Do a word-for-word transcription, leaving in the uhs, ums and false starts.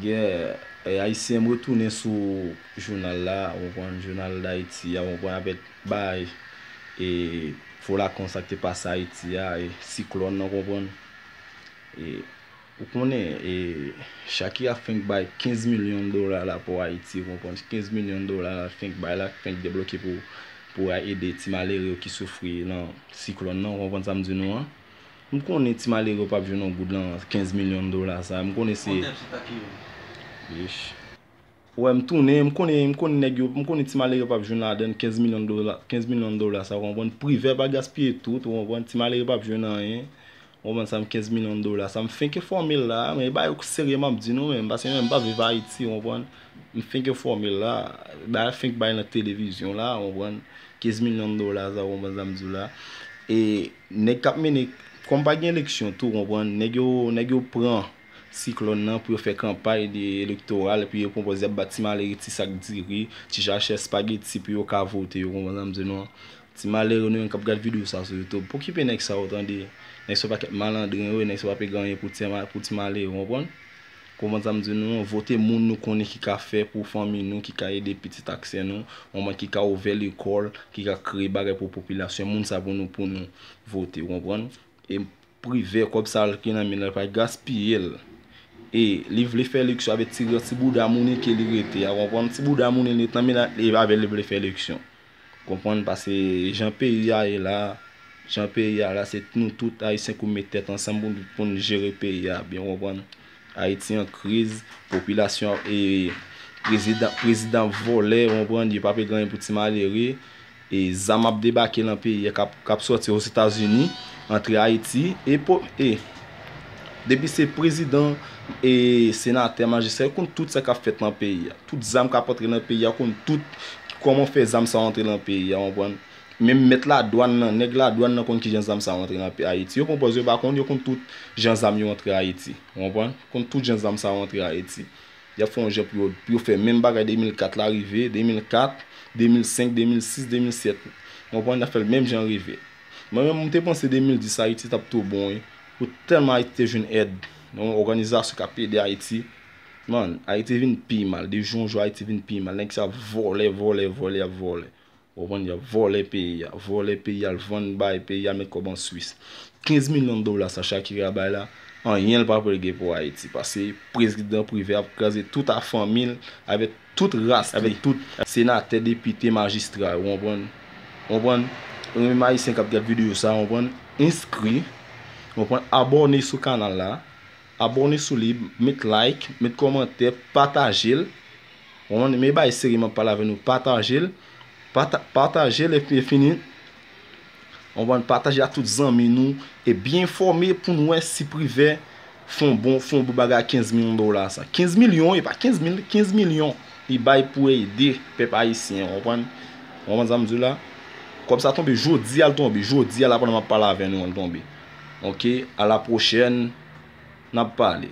Gen, e, Ayisyen, m retounen sou jounal la, ou konprann, jounal Dayiti a, ou konprann, avèk bay, e, volkan sa k te pase Ayiti a, e, siklòn nan, ou konprann. E, ou konnen, e, Shakira fenk bay kenz milyon dola la pou Ayiti, ou konprann, kenz milyon dola la fenk bay la, fenk debloke pou, pou ede ti malere yo ki soufri nan siklòn nan, ou konprann sa m di nou an. M konnen ti malere yo p ap jwenn yon goud lan kenz milyon dola sa. M konnen se. Kontèks ou ta ki yo? Yesh. Wè, m tounen, m konnen, m konnen nèg yo, m konnen ti malere yo p ap jwenn ladan kenz milyon dola, kenz milyon dola sa, ou konprann? Privè pa gaspiye tout, ou konprann? Ti malere p ap jwenn anyen. Ou konprann sa, m kenz milyon dola sa, m fenk enfòme l la, men ba yo serye m ap di nou menm, paske mwen m pa viv Ayiti, ou konprann? M fenk enfòme l la, ba fenk bay nan televizyon la, ou konprann? Kenz milyon dola sa, ou konprann sa m di w la. E nèg k ap mennen, kòm pa gen eleksyon tou, ou konprann, nèg yo, nèg yo pran siklòn nan pou yo fè kanpay de elektoral, epi yo pwopoze y ap ba ti malere ti sak diri, ti sachè espageti pou yo ka vote, ou konprann sa m di nou an? Ti malere nou menm k ap gad videyo sa sou YouTube, pokipe nèg sa yo, tande. Nèg se pakèt malandren yo, nèg se pa pe gen anyen pou ti ma-, pou ti malere, ou konprann? Konprann sa m di nou an? Vote moun nou konnen ki ka fè pou fanmi nou, ki ka ede pitit ak sè nou, ou konprann, ki ka ouvè lekòl, ki ka kreye bagay pou popilasyon, moun sa pou nou, pou nou vote, ou konprann? E Privè, kòb sa ki nan men l la, pa gaspiye l. E li vle fè eleksyon avèk ti, ti bouda moun ke li rete a, konprann? Ti bouda moun li ret nan men l la, e avè l li vle fè eleksyon. Konprann? Paske jan peyi a ye la, jan peyi a la, se nou tout Ayisyen pou met tèt ansanm pou, pou n jere peyi a byen, konprann? Ayiti an kriz, popilasyon e prezidan, prezidan vòlè, konprann? Yo pa pe gen anyen pou ti malere. E zam ap debake nan peyi a, k ap, k ap sòti Ozetazini, antre Ayiti, e po-, e depi se prezidan, e senatè, majistra, yo konn tout sa k ap fèt nan peyi a. Tout zam k ap antre nan peyi a, yo konn tout kòman fè zam sa antre nan peyi a, konprann? Menm mèt ladwàn nan, nèg ladwàn nan konn kijan zam sa antre nan pe-, Ayiti. Yo pran pòz yo pa konn, yo konn tout jan zam yo antre Ayiti, konprann? Konn tout jan zam sa antre Ayiti. Y ap fè yon jan pou yo, pou yo fè menm bagay de mil kat la rive, de mil kat, de mil senk, de mil sis, de mil sèt. Ou konprann, y ap fè l menm jan rive. Mwen menm, m te panse de mil dis Ayiti t ap tou bon, wi. Pou tèlman Ayiti te jwenn èd nan yon òganizasyon k ap ede Ayiti. Man, Ayiti vin pi mal. De jou an jou, Ayiti vin pi mal. Nèg sa ap vòlè, vòlè, vòlè, y ap vòlè. Ou konprann, y ap vòlè peyi a. Vòlè peyi a, al vann bay peyi a, al met kòb an Swis. Kenz milyon dola sa Shakira bay la, anyen l pa pral gen pou Ayiti. Paske prezidan Privè ap kraze tout a fanmi l, avèk tout ras li, avèk tout senatè, depite, majistra yo, ou konprann? Ou konprann? Ou menm Ayisyen k ap gad videyo sa, ou konprann? Enskri, ou konprann? Abòne sou kanal la. Abòne sou li, met like, met kòmantè, pataje l. Ou konprann? Men bay serye m ap pale avè nou, pataje l. Pata-, pataje l epi fini. Ou konprann? Pataje a tout zanmi nou e byen enfòme pou n wè si Privè fè yon bon, fè yon bon bagay a kenz milyon dola sa. Kenz milyon, e pa kenz mil, kenz milyon li bay pou ede pèp ayisyen, ou konprann? Ou konprann sa m di w la? Kòb sa tonbe jodi a, l tonbe. Jodi a, la pandan m ap pale avè nou an, l tonbe. Oke, a la pwochèn, n ap pale.